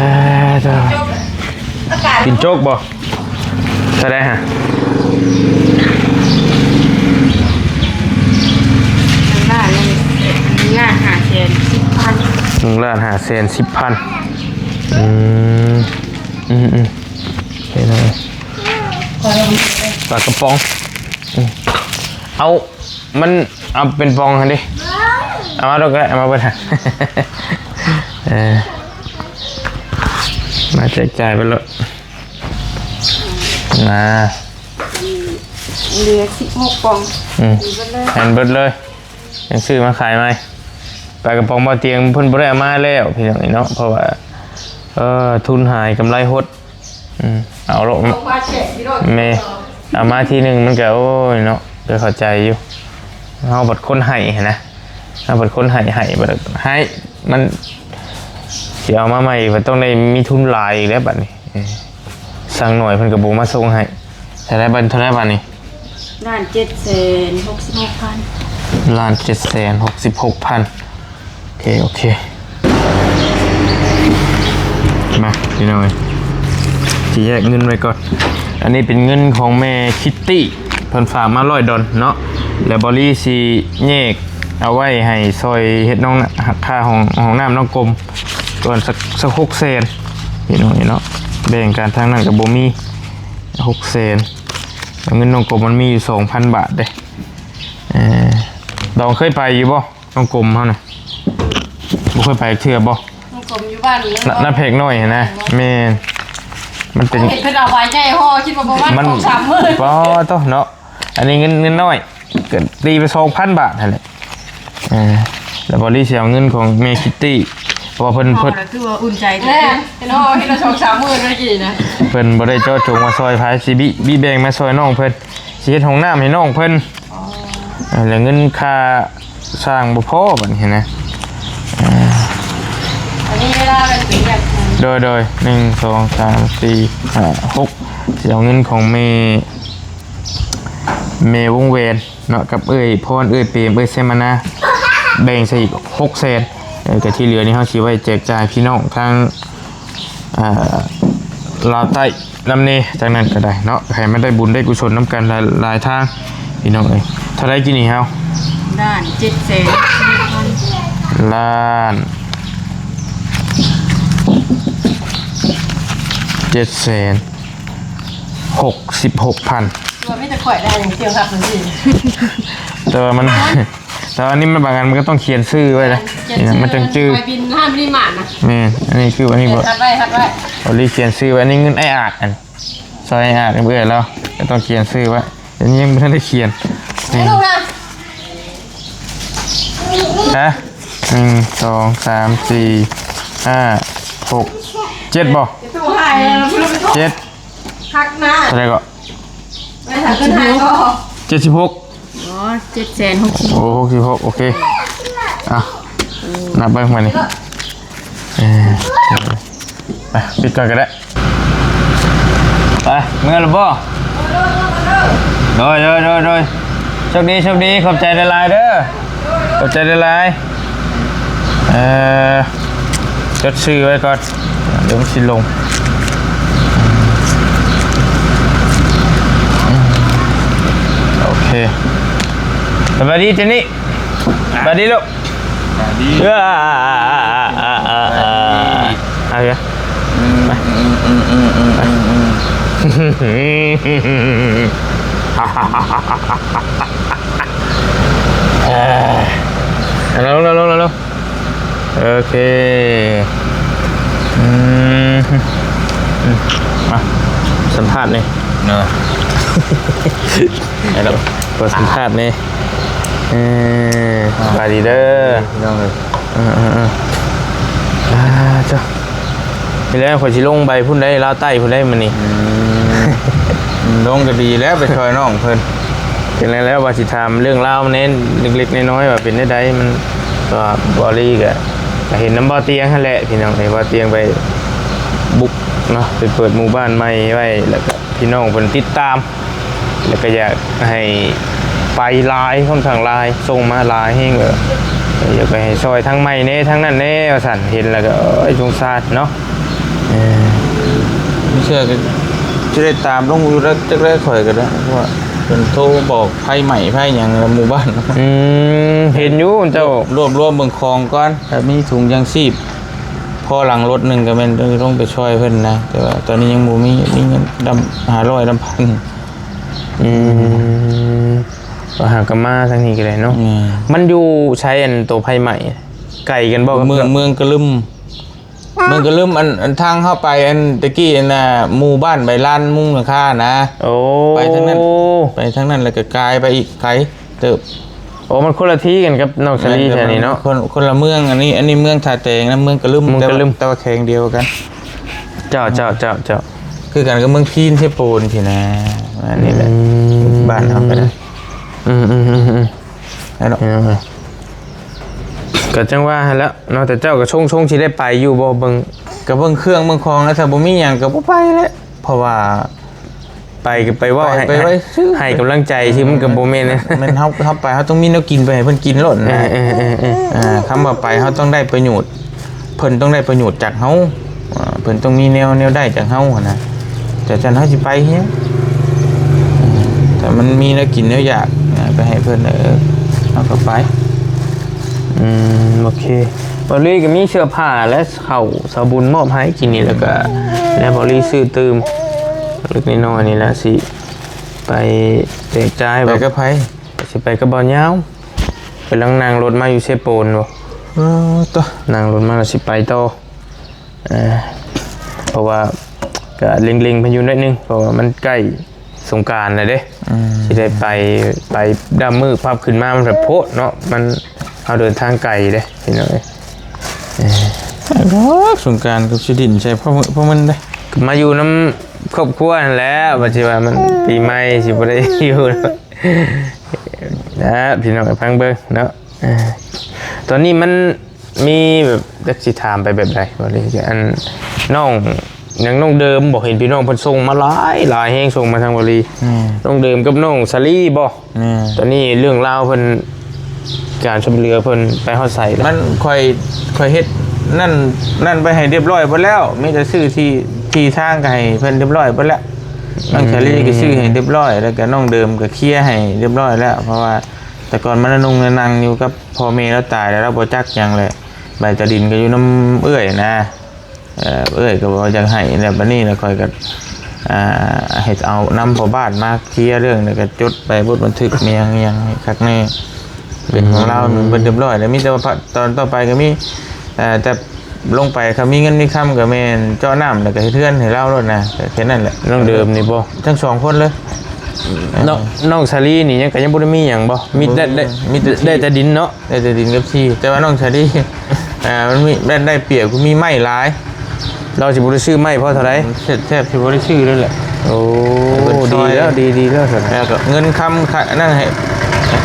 ເຈົ້າ ກິນໂຈກບໍ່? ເທົ່າໃດຫະ? ໜຶ່ງລ້ານຫ້າແສນສິບພັນ ໜຶ່ງລ້ານຫ້າແສນສິບພັນ. ອືມ ອືມໆ ເຫັນແລ້ວ ປາກະປ໋ອງ ອືມ ເອົາ ມັນເອົາເປັນປ່ອງຫັ້ນເດ້ ເອົາມາໂລດກໍໄດ້ ເອົາມາເບິດ ເອີ ມາແຈກຈ່າຍໄປໂລດ ມາ ເຫຼືອສິບຫົກປ່ອງ ອືມ ກິນເບິດເລີຍ ແມ່ນເບິດເລີຍ ຍັງຊື້ມາຂາຍໃໝ່. ປາກະປ໋ອງເບົາຕຽງເພິ່ນບໍ່ໄດ້ເອົາມາແລ້ວພີ່ນ້ອງເອີຍເນາະ ເພາະວ່າ ເອີ ທຶນຫາຍກຳໄລຫົດ. ອືມ ເອົາໂລດ ເອົາມາແຈກພີ່ນ້ອງ ແມ່ ເອົາມາທີໜຶ່ງມັນກໍ ໂອ້ຍເນາະ ກໍເຂົ້າໃຈຢູ່ ເຮົາບັດຄົນໃຫ້ຫັ້ນນະ ເຮົາບັດຄົນໃຫ້ ໃຫ້ບັດໃຫ້ ມັນຊິເອົາມາໃໝ່ ມັນຕ້ອງໄດ້ມີທຶນຫຼາຍອີກແລ້ວບັດນີ້ ເອີ ສັ່ງໜ້ອຍເພິ່ນກໍບໍ່ມາສົ່ງໃຫ້. ເທົ່າໃດບັດ ເທົ່າໃດບັດນີ້? ລ້ານເຈັດແສນຫົກສິບຫົກພັນ ລ້ານເຈັດແສນຫົກສິບຫົກພັນ. ໂອເຄ ໂອເຄ ມາພີ່ນ້ອງເອີຍ ຊິແຍກເງິນໄວ້ກ່ອນ. ອັນນີ້ເປັນເງິນຂອງແມ່ຄິດຕີ້ ເພິ່ນຝາກມາຮ້ອຍດອນເນາະ ແລ້ວເບົາລີຊິແຍກເອົາໄວ້ໃຫ້ຊ່ອຍເຮັດນ້ອງ ຄ່າຫ້ອງ ຫ້ອງນ້ຳນ້ອງກົມກ່ອນ ສັກ ສັກຫົກແສນ ພີ່ນ້ອງເອີຍເນາະ. ແບ່ງກັນທາງນັ້ນກໍບໍ່ມີ ຫົກແສນ ເງິນນ້ອງກົມມັນມີຢູ່ສອງພັນບາດເດ້. ເອີ ດອງເຄີຍໄປຢູ່ບໍ່? ນ້ອງກົມເຮົານະ ບໍ່ເຄີຍໄປເທື່ອບໍ່? ນ້ອງກົມຢູ່ບ້ານເລີຍ ນະ ນະແພກນ້ອຍຫັ້ນນະ ແມ່ນ ມັນເປັນ ເຫັນເພິ່ນເອົາໄວ້ໃຫຍ່ຫໍ ຄິດວ່າປະມານ ມັນ ສອງສາມໝື່ນ ບໍ່ໂຕເນາະ. ອັນນີ້ເງິນ ເງິນນ້ອຍ ກໍຕີໄປສອງພັນບາດຫັ້ນແຫຼະ. ເອີ ແລ້ວເບົາລີຊິເອົາເງິນຂອງແມ່ຄິດຕີ້ ເພາະວ່າເພິ່ນ ເພິ່ນ ເຮົາລະຄືວ່າອຸ່ນໃຈແທ້ເນາະ ເຫັນລະສອງສາມໝື່ນເມື່ອກີ້ນະ ເພິ່ນບໍ່ໄດ້ເຈາະຈົງວ່າຊ່ອຍໃຜ ຊິບິ ບິແບ່ງມາຊ່ອຍນ້ອງເພິ່ນ ຊິເຮັດຫ້ອງນ້ຳໃຫ້ນ້ອງເພິ່ນ. ອໍ ເອີ ແລ້ວເງິນຄ່າສ້າງບໍ່ພໍບັດນີ້ນະ. ເອີ ອັນນີ້ເວລາເປັນແບບ ໂດຍໆ ໜຶ່ງ ສອງ ສາມ ສີ່ ຫ້າ ຫົກ ຊິເອົາເງິນຂອງແມ່ ແມ່ວົງແຫວນເນາະ ກັບເອື້ອຍພອນ ເອື້ອຍເປມ ເອື້ອຍແຊມມະນາ ແບ່ງໃສ່ອີກຫົກແສນ ເອີ ກໍທີ່ເຫຼືອນີ້ເຮົາຊິໄວ້ແຈກຈ່າຍພີ່ນ້ອງທາງ ອ່າ ລາວໃຕ້ນຳແດ່ ຈັ່ງນັ້ນກໍໄດ້ເນາະ ໃຫ້ມັນໄດ້ບຸນໄດ້ກຸສົນນຳກັນຫຼາຍໆທາງ ພີ່ນ້ອງເອີຍ. ເທົ່າໃດກີ້ນີ້ເຮົາ? ລ້ານເຈັດແສນ ລ້ານເຈັດແສນຫົກສິບຫົກພັນ ຕົວມີແຕ່ຂ້ອຍໄດ້ຢ່າງດຽວຄັກມັນຊິ ແຕ່ວ່າມັນ ແຕ່ວ່າອັນນີ້ມັນບາງອັນມັນກໍຕ້ອງຂຽນຊື່ໄວ້ນະ ຂຽນຊື່ ມັນຈັ່ງຈື່ ໄປບິນຫ້າມນີ້ມານະ ແມ່ນ ອັນນີ້ຄືອັນນີ້ບໍ່ ຮັດໄວ້ ຮັດໄວ້ ເອົາລີຂຽນຊື່ໄວ້ ອັນນີ້ເງິນອ້າຍອາດ ອັນ ຊອຍອ້າຍອາດເອື້ອຍລາວ ກໍຕ້ອງຂຽນຊື່ໄວ້ ອັນນີ້ຍັງບໍ່ທັນໄດ້ຂຽນ ນີ້ ໃຫ້ລູກນະ ຮະ ໜຶ່ງ ສອງ ສາມ ສີ່ ຫ້າ ຫົກ ເຈັດບໍ່ ຕູ້ໃຫ້ ເຈັດ ຄັກນະ ເທົ່າໃດກໍ? ໄປຫາເງິນໃຫ້ກໍ ເຈັດສິບຫົກ ອໍ ເຈັດແສນຫົກສິບ ໂອ້ ຫົກສິບຫົກ ໂອເຄ ອ່ະ ນັບເບິ່ງມານີ້ ເອີ ໄປ ປິດກ່ອນກໍໄດ້ ໄປ ເມືອແລ້ວບໍ່? ໂດຍ ໂດຍ ໂດຍ ໂດຍ ໂຊກດີ ໂຊກດີ ຂອບໃຈຫຼາຍໆເດີ ຂອບໃຈຫຼາຍໆ ເອີ ຈົດຊື່ໄວ້ກ່ອນ ດຽວມັນຊິລົງ ໂອເຄ ສະບາຍດີເຈນນີ້ ສະບາຍດີລູກ ສະບາຍດີ ເອີ ເອົາເດີ ອືມ ອືມ ອືມ ອືມ ອືມ ອືມ ເອີ ເອົາລົງ ລົງ ລົງ ລົງ ໂອເຄ ອືມ ອືມ ມາ ສຳພາດແດ່ ເນາະ ໃຫ້ລາວ ຂໍສຳພາດແດ່ ເອີ ສະບາຍດີເດີ ພີ່ນ້ອງເອີຍ ເອີ ເອີ ເອີ ອ່າ ເຈົ້າ ນີ້ແຫຼະ ຂ້ອຍຊິລົງໄປພຸ້ນໄດ໋ ລາວໃຕ້ພຸ້ນໄດ໋ມື້ນີ້ ອືມ ລົງກໍດີແລ້ວ ໄປຊ່ອຍນ້ອງເພິ່ນ ຈັ່ງໃດແລ້ວວ່າຊິຖາມເລື່ອງລາວແດ່ເລັກໆນ້ອຍໆ ວ່າເປັນແນວໃດ ມັນ ກໍບາວລີກໍ ກໍເຫັນນຳບ່າວຕຽງຫັ້ນແຫຼະ ພີ່ນ້ອງເອີຍ ບ່າວຕຽງໄປບຸກເນາະ ໄປເປີດໝູ່ບ້ານໃໝ່ໄວ້ ແລ້ວກໍ ພີ່ນ້ອງເພິ່ນຕິດຕາມ ແລ້ວກໍຢາກໃຫ້ໄປຫຼາຍ ຄ່ອນຂ້າງຫຼາຍ ສົ່ງມາຫຼາຍແຮງ ເອີ ຢາກໄປໃຫ້ຊ່ອຍທາງໃໝ່ແດ່ ທາງນັ້ນແດ່ ວ່າຊັ້ນ ເຫັນແລ້ວກໍ ເອີຍ ສົງສານເນາະ ເອີ ມີເທື່ອກໍຊິໄດ້ຕາມລົງຢູ່ ຈັກໄດ້ຂ້ອຍກໍໄດ້ ເພາະວ່າເພິ່ນໂທບອກໄຟໄໝ້ໄຟຫຍັງໃນໝູ່ບ້ານ ອືມ ເຫັນຢູ່ເຈົ້າ ລວບ ລວບລວມເບິ່ງຂອງກ່ອນ ຖ້າມີຖົງຢາງຊີບ ພໍຫຼັງລົດໜຶ່ງກໍແມ່ນຕ້ອງໄປຊ່ອຍເພິ່ນນະ ແຕ່ວ່າຕອນນີ້ຍັງບໍ່ມີ ມີເງິນດຳ ຫ້າຮ້ອຍ ດຳພັນ ອືມ ກໍຫາກໍມາທາງນີ້ກໍໄດ້ເນາະ ແມ່ນ ມັນຢູ່ໃສ ອັນໂຕໄຟໄໝ້ ໄກກັນບໍ່ກັບ ເມືອງ ເມືອງກະລຶມ ເມືອງກະລຶມ ອັນ ອັນທາງເຮົາໄປ ອັນຕະກີ້ ອັນນ່າ ໝູ່ບ້ານໃບລານມຸງຫຼັງຄານະ ໂອ້ ໄປທາງນັ້ນ ໄປທາງນັ້ນ ແລ້ວກໍກາຍໄປອີກໄກ ເຕີບ ໂອ້ ມັນຄົນລະທີ່ກັນກັບນ້ອງສາລີ ແມ່ນ ແຖວນີ້ເນາະ ຄົນ ຄົນລະເມືອງ ອັນນີ້ ອັນນີ້ເມືອງທ່າແຕງນະ ເມືອງກະລຶມ ເມືອງກະລຶມ ແຕ່ວ່າ ແຕ່ວ່າແຂວງດຽວກັນ ເຈົ້າ ເຈົ້າ ເຈົ້າ ເຈົ້າ ຄືກັນກັບເມືອງພີນ ເຊໂປນພີ້ນະ ອັນນີ້ແຫຼະ ອືມ ບ້ານເຮົາກໍໄດ້ ອືມໆໆໆ ແມ່ນເນາະ ເອີ ກໍຈັ່ງວ່າຫັ້ນແຫຼະເນາະ ແຕ່ເຈົ້າກໍຊົງໆ ຊິໄດ້ໄປຢູ່ບໍ່ ເບິ່ງ ກໍເບິ່ງເຄື່ອງເບິ່ງຂອງ ແລ້ວຖ້າບໍ່ມີຫຍັງກໍບໍ່ໄປແຫຼະ ເພາະວ່າ ໄປກໍໄປເວົ້າໃຫ້ ໄປ ໄປ ໃຫ້ ໃຫ້ກຳລັງໃຈຊື່ ມັນກໍບໍ່ແມ່ນ ແມ່ນເຮົາ ເຮົາໄປ ເຮົາຕ້ອງມີແນວກິນໄປໃຫ້ເພິ່ນກິນໂລດນະ ເອີ ເອີ ເອີ ເອີ ເອີ ຄຳວ່າໄປ ເຮົາຕ້ອງໄດ້ປະໂຫຍດ ເພິ່ນຕ້ອງໄດ້ປະໂຫຍດຈາກເຮົາ ເພິ່ນຕ້ອງມີແນວ ແນວໄດ້ຈາກເຮົາຫັ້ນນະ ແຕ່ຈັ່ງເຮົາຊິໄປເຮັດ ຖ້າມັນມີແນວກິນແນວຢາກ ໄປໃຫ້ເພິ່ນ ເອີ ເຮົາກໍໄປ ອືມ ໂອເຄ ບ່າວລີກໍມີເສື້ອຜ້າ ແລະ ເຂົ້າສາວບຸນມອບໃຫ້ກິນນີ້ ແລ້ວກໍ ແລ້ວບ່າວລີຊື້ຕື່ມເລັກນ້ອຍນີ້ແຫຼະ ຊິໄປແຈກຈ່າຍ ໄປກັບໃຜ? ຊິໄປກັບບ່າວຍາວ ກຳລັງນັ່ງລົດມາຢູ່ເຊໂປນບໍ່ ເອີ ໂຕ ນັ່ງລົດມາແລ້ວຊິໄປຕໍ່ ເອີ ເພາະວ່າກະເລັ່ງໆເພິ່ນຢູ່ໜ້ອຍໜຶ່ງ ເພາະວ່າມັນໃກ້ ສົງການແລ້ວເດ້ ອືມ ຊິໄດ້ໄປ ໄປດຳມື້ພັບຂຶ້ນມາ ມັນກະໂພດເນາະ ມັນ ເຮົາເດີນທາງໄກເດ້ພີ່ນ້ອງເອີຍ ເອີ ໂອ້ຍ ສົງການກໍຊິດິ້ນໃສ່ພວກ ພວກມັນເດ້ ມາຢູ່ນຳຄອບຄົວຫັ້ນແຫຼະ ວ່າຊິວ່າມັນ ເອີ ປີໃໝ່ຊິບໍ່ໄດ້ຢູ່ ນະ ພີ່ນ້ອງຟັງເບິ່ງເນາະ ເອີ ຕອນນີ້ມັນ ມີແບບ ຈັກຊິຖາມໄປແບບໃດ ອັນ ນ້ອງ ຫຍັງ ນ້ອງເດີມບໍ່ ເຫັນພີ່ນ້ອງເພິ່ນສົ່ງມາຫຼາຍ ຫຼາຍແຮງ ສົ່ງມາທາງບໍລີ ແມ່ນ ນ້ອງເດີມກັບນ້ອງສາລີບໍ່ ແມ່ນ ຕອນນີ້ເລື່ອງລາວເພິ່ນ ການຊ່ວຍເຫຼືອເພິ່ນໄປຮອດໃສແລ້ວ? ມັນ ຂ້ອຍ ຂ້ອຍເຮັດນັ້ນ ນັ້ນໄປໃຫ້ຮຽບຮ້ອຍເບິດແລ້ວ ມີແຕ່ຊື້ທີ່ ທີ່ທາງກໍໃຫ້ເພິ່ນຮຽບຮ້ອຍເບິດແລ້ວ. ນ້ອງສາລີກໍຊື້ໃຫ້ຮຽບຮ້ອຍ ແລ້ວກໍນ້ອງເດີມກໍເຄຍໃຫ້ຮຽບຮ້ອຍແລ້ວ ເພາະວ່າແຕ່ກ່ອນມັນນະນຸ່ງນະນັ່ງຢູ່ກັບພໍ່ແມ່ລາວຕາຍແລ້ວ ລາວບໍ່ຈັກຫຍັງແຫຼະ ໃບຕາດິນກໍຢູ່ນຳເອື້ອຍນະ. ເອີ ເອື້ອຍກໍບໍ່ຢາກໃຫ້ແລ້ວ ບັດນີ້ລະຂ້ອຍກໍ ອ່າ ເຮັດເອົານຳພໍ່ບ້ານມາເຄຍເລື່ອງ ແລ້ວກໍຈົດໃບບົດບັນທຶກແມ່ນຫຍັງໃຫ້ຄັກແນ່ ເປັນຂອງລາວ ອືມ ເບິດຮຽບຮ້ອຍແລ້ວ. ມີແຕ່ວ່າຕອນຕໍ່ໄປກໍມີ ເອີ ແຕ່ລົງໄປ ຄັນມີເງິນມີຄຳກໍແມ່ນເຈາະນ້ຳ ແລ້ວກໍເຮັດເຮືອນໃຫ້ລາວໂລດນະ ກໍແຄ່ນັ້ນແຫຼະ. ນ້ອງເດີມນີ້ບໍ່? ທັງສອງຄົນເລີຍ. ນ້ອງ ນ້ອງສາລີນີ້ຍັງ ກໍຍັງບໍ່ໄດ້ມີຫຍັງບໍ່? ມີແຕ່ ມີແຕ່ ໄດ້ແຕ່ດິນເນາະ? ໄດ້ແຕ່ດິນກັບທີ່ ແຕ່ວ່ານ້ອງສາລີ ອ່າ ມັນມີ ໄດ້ ໄດ້ປຽບຄືມີໄມ້ຫຼາຍ ລາວຊິບໍ່ໄດ້ຊື້ໄມ້ພໍເທົ່າໃດ ແທບ ແທບຊິບໍ່ໄດ້ຊື້ເລີຍແຫຼະ. ໂອ້ ເພິ່ນຊ່ອຍ ດີແລ້ວ ດີ ດີແລ້ວຊັ້ນ. ແລ້ວກໍເງິນຄຳ ຂະ ນັ້ນໃຫ້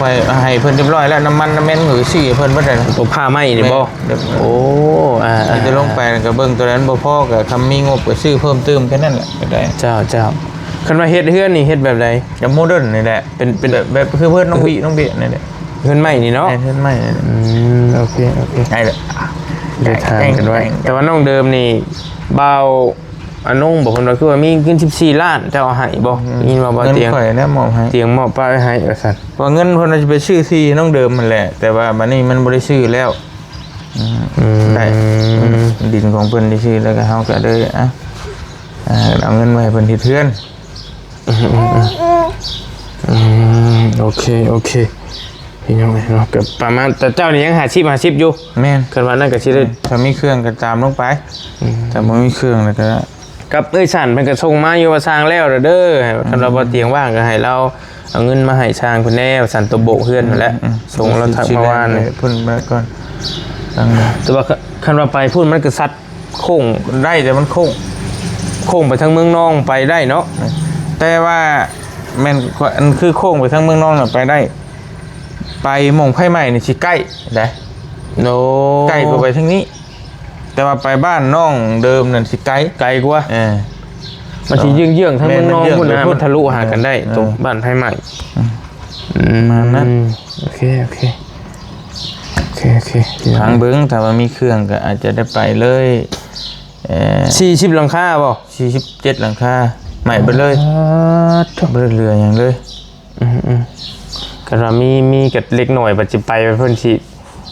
ຂ້ອຍໃຫ້ເພິ່ນຮຽບຮ້ອຍແລ້ວ ນ້ຳມັນນ້ຳແມ່ນກໍຊື້ໃຫ້ເພິ່ນເບິດແລ້ວ. ໂອ້ ຄ່າໄມ້ນີ້ບໍ່? ແມ່ນ. ໂອ້ ອ່າ ແຕ່ລົງໄປກໍເບິ່ງຕົວນັ້ນບໍ່ພໍ ກໍຄັນມີງົບກໍຊື້ເພີ່ມຕື່ມແຄ່ນັ້ນແຫຼະ ກໍໄດ້. ເຈົ້າ ເຈົ້າ ຄັນວ່າເຮັດເຮືອນນີ້ເຮັດແບບໃດ? ກໍໂມເດີນນີ້ແຫຼະ ເປັນ ເປັນ ແບບ ແບບຄືເຮືອນນ້ອງບີ ນ້ອງບີນີ້ແຫຼະ. ເຮືອນໄມ້ນີ້ເນາະ? ແມ່ນ ເຮືອນໄມ້ນີ້ແຫຼະ. ອືມ ໂອເຄ ໂອເຄ ໄດ້ລະ ໄດ້ທາງກັນໄວ້. ແຕ່ ແຕ່ ແຕ່ວ່ານ້ອງເດີມນີ້ ບ່າວອານົງບອກເພິ່ນວ່າ ຄືວ່າມີເງິນສິບສີ່ລ້ານ ເຈົ້າເອົາໃຫ້ບໍ່? ອືມ ໄດ້ຍິນວ່າບ່າວຕຽງ ເງິນຂ້ອຍແຫຼະມອບໃຫ້ ຕຽງມອບປະໄວ້ໃຫ້ວ່າຊັ້ນ. ວ່າເງິນເພິ່ນວ່າຊິໄປຊື້ທີ່ໃຫ້ນ້ອງເດີມຫັ້ນແຫຼະ ແຕ່ວ່າບັດນີ້ມັນບໍ່ໄດ້ຊື້ແລ້ວ. ອືມ ອືມ ໄດ້ ອືມ ດິນຂອງເພິ່ນໄດ້ຊື້ແລ້ວ ກໍເຮົາກໍເລີຍ ອ່ະ ເອົາເງິນໄວ້ໃຫ້ເພິ່ນເຮັດເຮືອນ. ອືມ ອືມ ອືມ ອືມ ໂອເຄ ໂອເຄ ພີ່ນ້ອງເອີຍເນາະ ກໍປະມານ ແຕ່ເຈົ້ານີ້ຍັງຫ້າສິບ ຫ້າສິບຢູ່. ແມ່ນ ຄັນວ່ານັ້ນກໍຊິໄດ້ ຖ້າມີເຄື່ອງກໍຕາມລົງໄປ. ອືມ ຖ້າບໍ່ມີເຄື່ອງແລ້ວກໍ ກັບເອື້ອຍສັນເພິ່ນກໍສົ່ງມາຢູ່ວ່າສ້າງແລ້ວແລ້ວເດີ ອືມ ຄັນວ່າບໍ່ຕຽງວ່າງກໍໃຫ້ລາວເອົາເງິນມາໃຫ້ຊ່າງເພິ່ນແດ່ວ່າຊັ້ນ ຕົວໂບກເຮືອນຫັ້ນແຫຼະ. ອືມ ສົ່ງລາວທັກມາວານນີ້ ເພິ່ນມາກ່ອນ. ແຕ່ວ່າຄັນວ່າໄປພຸ້ນມັນກໍສັດ ໂຄ້ງໄດ້ ແຕ່ມັນໂຄ້ງ ໂຄ້ງໄປທາງເມືອງນອງໄປໄດ້ເນາະ. ແຕ່ວ່າແມ່ນ ອັນຄືໂຄ້ງໄປທາງເມືອງນອງນະໄປໄດ້ ໄປໝ່ອງໄຟໄໝ້ນີ້ຊິໃກ້ໄດ໋. ໂອ້ ໃກ້ກວ່າໄປທາງນີ້ ແຕ່ວ່າໄປບ້ານນ້ອງເດີມນັ້ນຊິໄກ ໄກກວ່າ. ເອີ ມັນຊິເຍື້ອງໆ ທາງເມືອງນອງພຸ້ນນະ ມັນທະລຸຫາກັນໄດ້ ເອີ ຕົງບ້ານໄຟໄໝ້. ອືມ ອືມ ປະມານນັ້ນ. ໂອເຄ ໂອເຄ ໂອເຄ ໂອເຄ ຟັງເບິ່ງ ຖ້າວ່າມີເຄື່ອງກໍອາດຈະໄດ້ໄປເລີຍ. ເອີ ສີ່ສິບຫຼັງຄາບໍ່? ສີ່ສິບເຈັດຫຼັງຄາ ໄໝ້ເບິດເລີຍ. ປາດໂທ້ ບໍ່ໄດ້ເຫຼືອຫຍັງເລີຍ. ອືມໆ ຄັນວ່າມີ ມີກັບເລັກນ້ອຍ ບັດຊິໄປເພິ່ນຊິ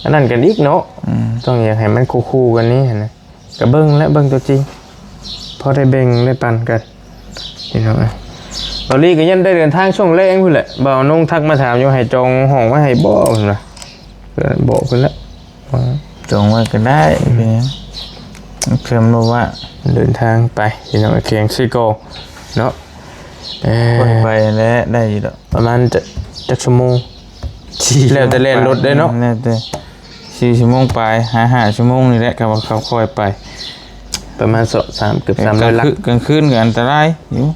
ອັນນັ້ນກັນອີກເນາະ. ອືມ ຕ້ອງຢາກໃຫ້ມັນຄູ່ໆກັນນີ້ຫັ້ນນະ ກໍເບິ່ງແຫຼະ ເບິ່ງຕົວຈິງ ພໍໄດ້ແບ່ງໄດ້ປັນກັນ ພີ່ນ້ອງເອີຍ. ເບົາລີກໍຍັງໄດ້ເດີນທາງຊ່ວງແລງພຸ້ນແຫຼະ ບ່າວນົງທັກມາຖາມຢູ່ ໃຫ້ຈອງຫ້ອງໄວ້ໃຫ້ບໍ່ ເພິ່ນວ່າ ກໍບອກເພິ່ນແຫຼະ ຈອງໄວ້ກໍໄດ້ ອືມ ເປັນຫຍັງ ເພິ່ນບໍ່ວ່າ. ເດີນທາງໄປ ພີ່ນ້ອງເອີຍ ແຂວງເຊກອງເນາະ. ເອີ ຄ່ອຍໄປແຫຼະ ໄດ້ຢູ່ດອກ. ປະມານຈັກ ຈັກຊົ່ວໂມງ? ສີ່ ແລ້ວແຕ່ແລ່ນລົດເດ້ເນາະ. ແລ້ວແຕ່ ສີ່ຊົ່ວໂມງປາຍ ຫາຫ້າຊົ່ວໂມງນີ້ແຫຼະ ກໍວ່າເຂົາຄ່ອຍໄປ ປະມານສອງ ສາມ ເກືອບສາມຮ້ອຍຫຼັກ. ກາງຄືນກໍອັນຕະລາຍຢູ່.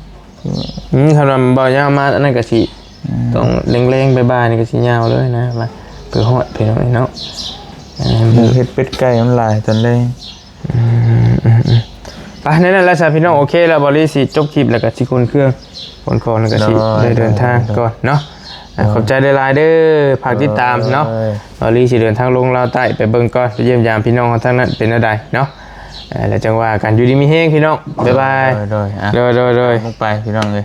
ອືມ ຄັນວ່າບໍ່ຍາວມາ ອັນນັ້ນກໍຊິ ອືມ ຕ້ອງແລງໆ ບ່າຍໆ ນີ້ກໍຊິຍາວເລີຍນະ ວ່າເພື່ອຮອດ ພີ່ນ້ອງເອີຍເນາະ. ເອີ ໝູເຫັດເປັດໄກ່ມັນຫຼາຍຕອນແລງ. ອືມ ອືມ ອືມ ໄປ ແນວນັ້ນແຫຼະຊະ ພີ່ນ້ອງ. ໂອເຄແລ້ວ ເບົາລີຊິຈົບຄລິບ ແລ້ວກໍຊິຂົນເຄື່ອງ ຂົນຂອງ ແລ້ວກໍຊິ ໂດຍ ໄດ້ເດີນທາງ ໂດຍ ກ່ອນເນາະ. ໂດຍ ຂອບໃຈຫຼາຍໆເດີ ຝາກຕິດຕາມເນາະ. ໂດຍ ເບົາລີຊິເດີນທາງລົງລາວໃຕ້ໄປເບິ່ງກ່ອນ ໄປຢ້ຽມຢາມພີ່ນ້ອງເຮົາທາງນັ້ນເປັນແນວໃດເນາະ. ເອີ ແລ້ວຈັ່ງວ່າກັນ ຢູ່ດີມີແຮງ ພີ່ນ້ອງ. ບາຍບາຍ. ໂດຍ ໂດຍ ອ່ະ ໂດຍ ໂດຍ ໂດຍ ລົງໄປ ພີ່ນ້ອງເອີຍ.